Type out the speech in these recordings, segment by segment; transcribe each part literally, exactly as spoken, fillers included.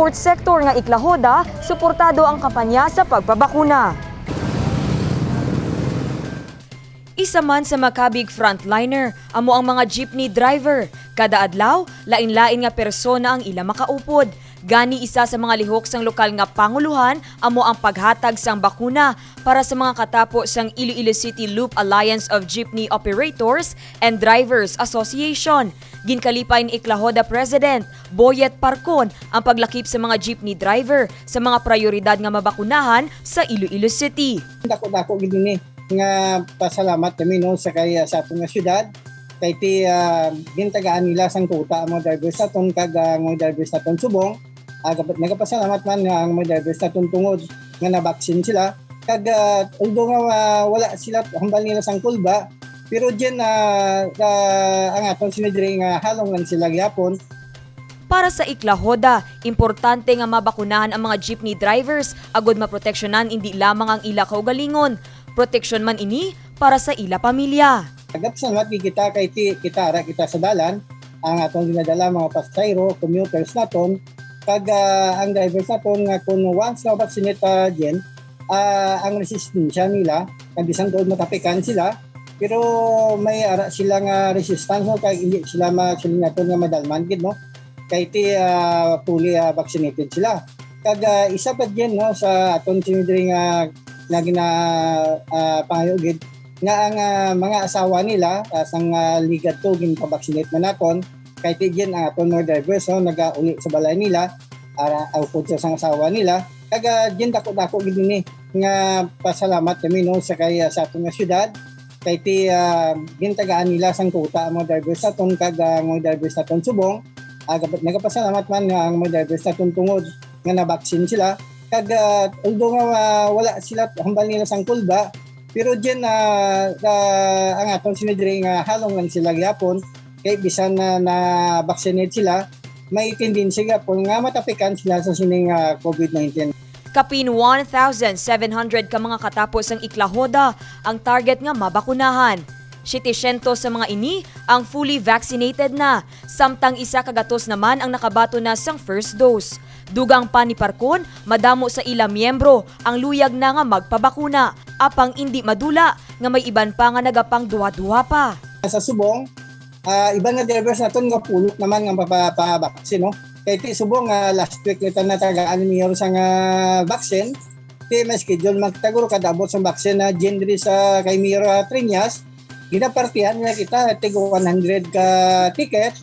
Sports sector nga Iklahoda, suportado ang kampanya sa pagpabakuna. Isa man sa makabig frontliner amo ang mga jeepney driver. Kada adlaw, lain-lain nga persona ang ila makaupod. Gani, isa sa mga lihok sang lokal nga panguluhan amo ang paghatag sang bakuna para sa mga katapo sang Iloilo City Loop Alliance of Jeepney Operators and Drivers Association. Ginkalipay ni Iklahoda President Boyet Parcon ang paglakip sa mga jeepney driver sa mga prayoridad nga mabakunahan sa Iloilo City. Dako-dako gid ini nga pasalamat kami, no, sa kay, sa aton nga syudad, kay ti, ah, gintagaan nila sang kuta ang mga drivers naton kag, ah, ang mga drivers naton subong. Ah, gab-, nagapasalamat man nga ang mga drivers naton tungod nga nabaksin sila. Kag, ah, although nga, ah, wala sila hambal nila sang kulba, pero diyan, ah, ah, ang aton sinidri nga halong lang sila gyapon. Para sa Iklahoda, importante nga mabakunahan ang mga jeepney drivers agod maproteksyonan indi lamang ang ila kaugalingon. Proteksyon man ini para sa ila pamilya. Nagapasalamat gid kita kay ti-, kita ara kita sa dalan, ang aton ginadala mga pasahero, commuters naton, kag, ah, ang drivers naton nga kung once na vaccinate, ah, Jen, ah, ang resistensya nila, kag bisan tuod matapikan sila, pero may ara sila nga resistance, no, kay hindi sila ma-, siling naton nga madalman gid, no, kay ti, ah, fully, ah, vaccinated sila. Kag, ah, isa pa gid, no, sa aton sinidri nga, nga gina-, ah, pangayo gid nga ang, ah, mga asawa nila, ah, sang, ah, ligad to ginpa-vaccinate man naton, kay ti gid ang aton mga drivers, no, nagauli sa balay nila, ara, upod sa sang asawa nila. Kag, ah, gin dako-dako gid ini nga pasalamat kami, no, sa kay, ah, sa aton nga syudad, kay ti, ah, gintagaan nila sang kuta ang mga drivers naton kag, ah, ang mga drivers naton subong. Ah, gab-, nagapasalamat man nga ang mga drivers naton tungod nga nabaksin sila. Kag, ah, although nga, ah, wala sila hambal nila sang kulba, pero diyan, ah, ah, ang aton sinidri nga halong lang sila gyapon, kay bisan na na-vaccinate sila, may tendency gyapon nga matapikan sila sa sining, ah, covid nineteen. Kapin one thousand seven hundred ka mga katapo sang Iklahoda ang target nga mabakunahan. Siyete syentos sa mga ini ang fully vaccinated na, samtang isa ka gatos naman ang nakabaton na sang first dose. Dugang pa ni Parcon, madamo sa ila miyembro ang luyag na nga magpabakuna, apang indi madula nga may iban pa nga nagapangduha-duha pa. Sa subong, ah, iban nga drivers naton nga pulot naman nga mapapabaksin, no? Kay ti subong nga last week kita natagaan ni Mayor sang, ah, vaccine. Ti may schedule man kita guro kada abot sang vaccine na gin diri sa kay Mayor, ah, Triñas. Ginapartihan na kita tig one hundred ka ticket,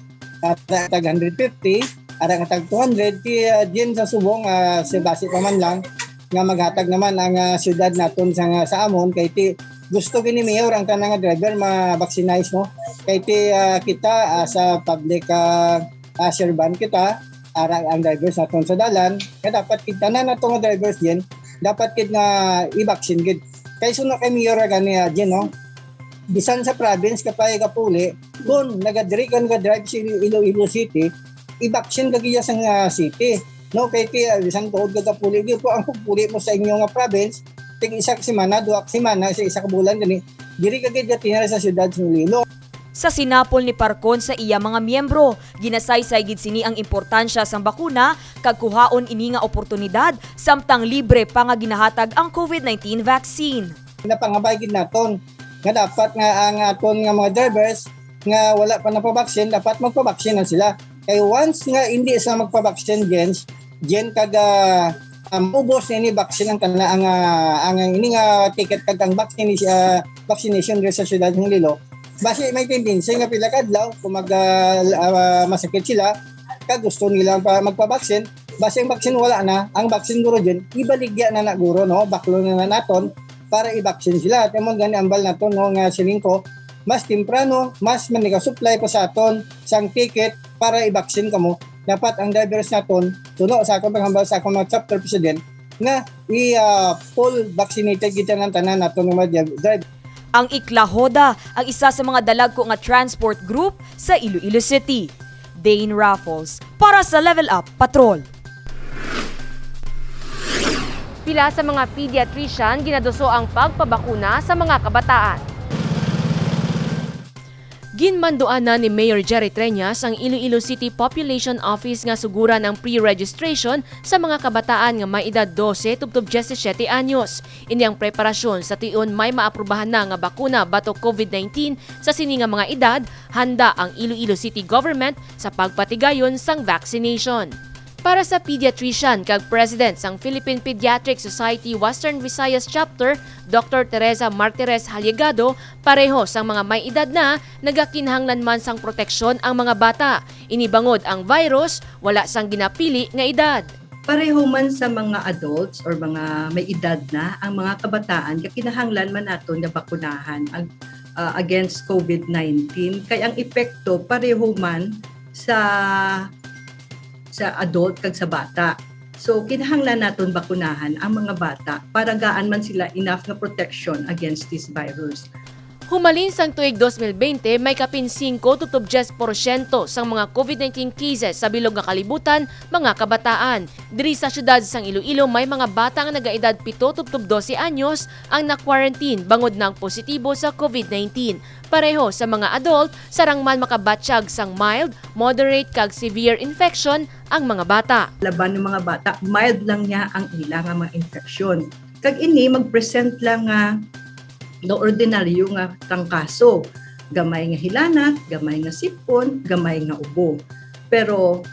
ah, tag hundred fifty, ara nga tag two hundred, ti, ah, diin sa subong, ah, si basi pa man lang nga maghatag naman ang, ah, siyudad naton sa, sa amon, kay ti gusto gini, Mayor, ang tanan nga driver ma-vaccinize, no? Kay ti, ah, kita, ah, sa public, ah, ah, servant kita, ara ang drivers naton sa dalan, nga dapat gid tanan nato nga drivers din, dapat gid nga i-vaccine gid. Kay suno kay Mayor gani, ah, din, no? Bisan sa province ka pa gapuli, kung nagadiri ka nagadrive sa Ilo-, Iloilo City, i-vaccine ka giya sa nga city. No, kay ti, ah, bisan tuod ka gapuli, di po ang pagpuli mo sa inyo nga province, tig isa ka semana, duha ka semana, sa isa ka bulan gani, diri ka gid gatinal sa siyudad sa Iloilo. Sa sinapol ni Parcon sa iya mga miyembro, ginasaysay gid sini ang importansya sang bakuna kag kuhaon ini nga oportunidad samtang libre pa nga ginahatag ang covid nineteen vaccine. Napangabay gid naton nga dapat nga ang aton nga mga drivers nga wala pa napabaksin, dapat magpabaksin na sila. Kay once nga hindi sila magpabaksin, Jens, Jen, kag, ah, um, ubos na ini vaccine ang kana ang, ah, ang, ang ini nga ticket kag ang vaccine, ah, vaccination diri sa siyudad ng Iloilo. Basi may tendency nga pila ka adlaw kung mag, ah, ah, masakit sila, kag gusto nila pa magpabaksin, basi ang vaccine wala na, ang vaccine guro din, ibaligya na na guro, no? Baklo na na naton para i-vaccine sila. At amon gani ambal naton, no, nga siling ko, mas temprano, mas manigasupply pa sa aton sang ticket para i-vaccine kamo. Dapat ang drivers naton, suno sa akong paghambal sa akong mga chapter president, nga i, ah, full vaccinated kita ng tanan naton nga mga driver. Ang Iklahoda ang isa sa mga dalagko nga transport group sa Iloilo City. Dane Raffles para sa Level Up Patrol. Pila sa mga pediatrician ginaduso ang pagpabakuna sa mga kabataan. Ginmanduan na ni Mayor Jerry Treñas ang Iloilo City Population Office nga suguran ang pre-registration sa mga kabataan nga may edad dose tubtob diyesisiete anyos. Ini ang preparasyon sa tion may maaprubahan na nga bakuna batok COVID nineteen sa sini nga mga edad. Handa ang Iloilo City Government sa pagpatigayon sang vaccination. Para sa pediatrician kag president sang Philippine Pediatric Society Western Visayas Chapter, Doktor Teresa Martires Haligado, pareho sang mga may edad na, nagakinahanglan man sang proteksyon ang mga bata. Ini bangod ang virus wala sang ginapili nga edad. Pareho man sa mga adults or mga may edad na, ang mga kabataan gakinahanglan man naton nga bakunahan ag-, ah, against COVID nineteen, kay ang epekto pareho man sa, sa adult kag sa bata. So, kinahanglan naton bakunahan ang mga bata para gaan man sila enough nga protection against this virus. Humalin sang tuig dos mil bente, may kapin singko tubtob diyes porsyento sang mga COVID nineteen cases sa bilog nga kalibutan, mga kabataan. Diri sa siyudad sang Iloilo, may mga bata nga nagaedad pito tubtob dose anyos ang na-quarantine bangod nang positibo sa COVID nineteen. Pareho sa mga adult, sarang man makabatyag sang mild, moderate, kag severe infection ang mga bata. Laban ng mga bata, mild lang niya ang ila nga mga infeksyon. Kag ini mag-present lang nga, no, ordinaryo nga trangkaso. Gamay nga hilanat, gamay nga sipon, gamay nga ubo. Pero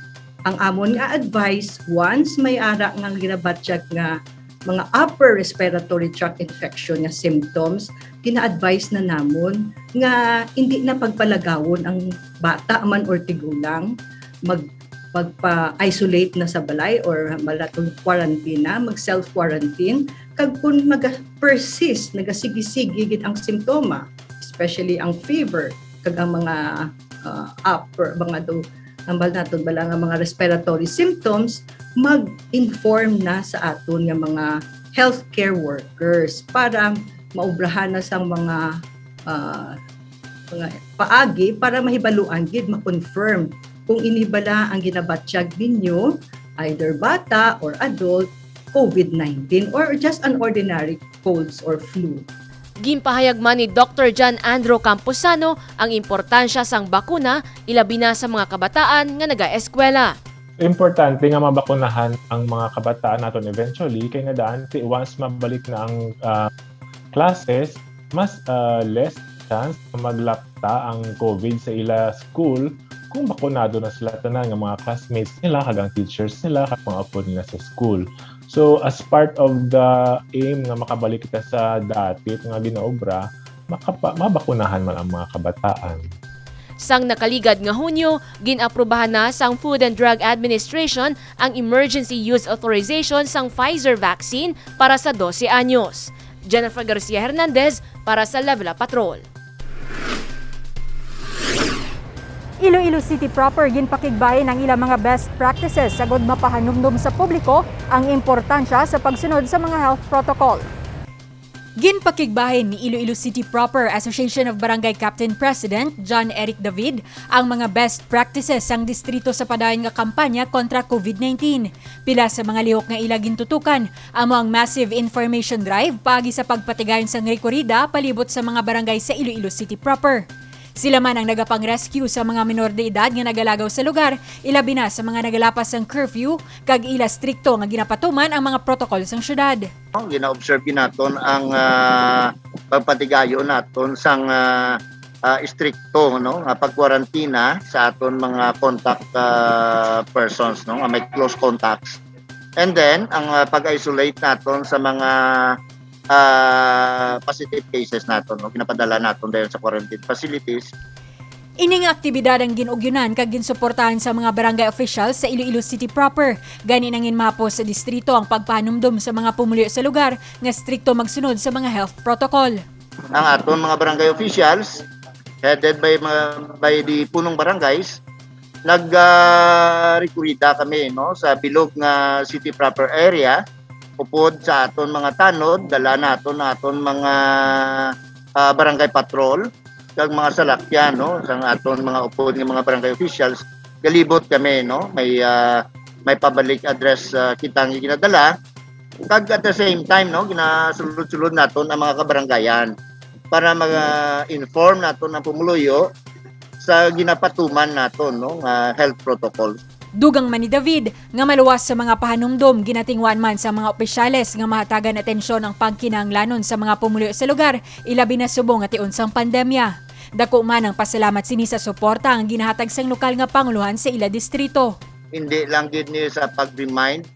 ang amon nga advice, once may ara nga ginabatyag nga mga upper respiratory tract infection nga symptoms, gina-advise na namon nga hindi na pagpalagawon ang bata man or tigulang, mag-, magpa-isolate na sa balay or malatong quarantine na, mag-self-quarantine. Kag kung maga-persist, nagasigi-sige gid ang simptoma, especially ang fever, kag ang mga, ah, upper, mga do-, ambal naton bala nga mga respiratory symptoms, mag-inform na sa aton nga mga healthcare workers para maubrahan na sang mga, ah, mga paagi para mahibaluan gid, ma-confirm kung ini bala ang ginabatyag ninyo, either bata or adult, COVID nineteen or just an ordinary colds or flu. Ginpahayag man ni Doktor John Andrew Camposano ang importansya sang bakuna, ilabi na sa mga kabataan nga nagaeskwela. Importante nga mabakunahan ang mga kabataan naton eventually, kay nga daan, ti-, once mabalik na ang, ah, classes, mas, ah, less chance na maglapta ang COVID sa ila school kung bakunado na sila tanan, nga mga classmates nila kag ang teachers nila kag mga upod nila sa school. So, as part of the aim nga makabalik kita sa dati nga ginaobra, makapa-, mabakunahan man ang mga kabataan. Sang nakaligad nga Hunyo, gin-aprubahan na sang Food and Drug Administration ang emergency use authorization sang Pfizer vaccine para sa dose anyos. Jennifer Garcia Hernandez para sa Level Up Patrol. Iloilo City proper ginpakigbahin ang ilang mga best practices sagod mapahanumdom sa publiko ang importansya sa pagsunod sa mga health protocol. Ginpakigbahin ni Iloilo City Proper Association of Barangay Captain President John Eric David ang mga best practices sang distrito sa padayon nga kampanya kontra COVID nineteen. Pila sa mga lihok nga ila gintutukan amo ang massive information drive paagi sa pagpatigayon sang rekorida palibot sa mga barangay sa Iloilo City proper. Sila man ang nagapang-rescue sa mga menor de edad nga nagalagaw sa lugar, ilabi na sa mga nagalapas sang curfew, kag ila strikto nga ginapatuman ang mga protocol sang syudad. Gina-observe gid naton ang, ah, pagpatigayon naton sang, ah, ah, istrikto, no, nga pagkwarantina sa aton mga contact, ah, persons, no, nga may close contacts. And then, ang, ah, pag-isolate naton sa mga, ah, positive cases naton, no, ginapadala naton dayon sa quarantine facilities. Ini nga aktibidad ang gin-ugyunan kag ginsuportahan sa mga barangay officials sa Iloilo City proper. Gani, nanginmapos sa distrito ang pagpahanumdom sa mga pumuluyo sa lugar nga strikto magsunod sa mga health protocol. Ang aton mga barangay officials, headed by mga, by the punong barangays, nag, ah, rekorida kami, no, sa bilog nga city proper area, upod sa aton mga tanod, dala naton ang aton mga, ah, barangay patrol, kag mga salakyan, no, sang aton mga upod nga mga barangay officials, galibot kami, no, may, ah, may public address, ah, kita nga ginadala, kag at the same time, no, ginasulod-sulod naton ang mga kabarangayan para mag-, ah, inform naton ang pumuluyo sa ginapatuman naton, no, nga health protocols. Dugang man ni David nga maluwas sa mga pahanumdom, ginatinguhan man sa mga opisyales nga mahatagan atensyon ang pagkinahanglanon sa mga pumuluyo sa lugar, ilabi na subong nga tion sang pandemya. Dako man ang pasalamat sini sa suporta nga ginahatag sang lokal nga pangulohan sa ila distrito. Hindi lang gid ni sa pag-remind,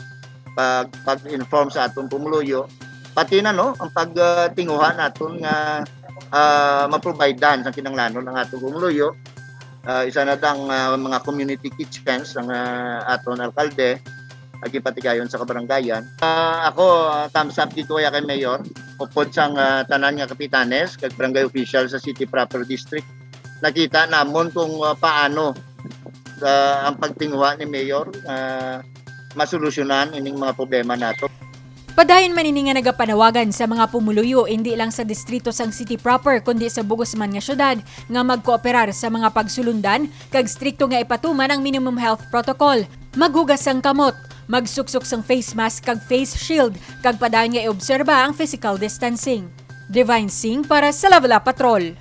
pag pag-inform sa atong pumuluyo, pati na, no, ang pagtinguha naton nga uh, maprovidean sa kinahanglanon ang atong pumuluyo. Uh, isa na dang uh, mga community kitchens ang uh, aton alkalde agi patigayon sa kabarangayan. Uh, ako, uh, thumbs up dito kaya kay Mayor. Upod sang uh, tanan nga kapitanes kag barangay official sa city proper district, nakita namon kung uh, paano uh, ang pagtinguha ni Mayor uh, masolusyonan ining mga problema nato. Padayon man ini nga nagapanawagan sa mga pumuluyo, indi lang sa distrito sang city proper, kundi sa bugos man nga syudad, nga magkooperar sa mga pagsulundan kag strikto nga ipatuman ang minimum health protocol. Maghugas sang kamot, magsuksok sang face mask kag face shield, kag padayon nga iobserba ang physical distancing. Divine Singh para sa Lavela Patrol.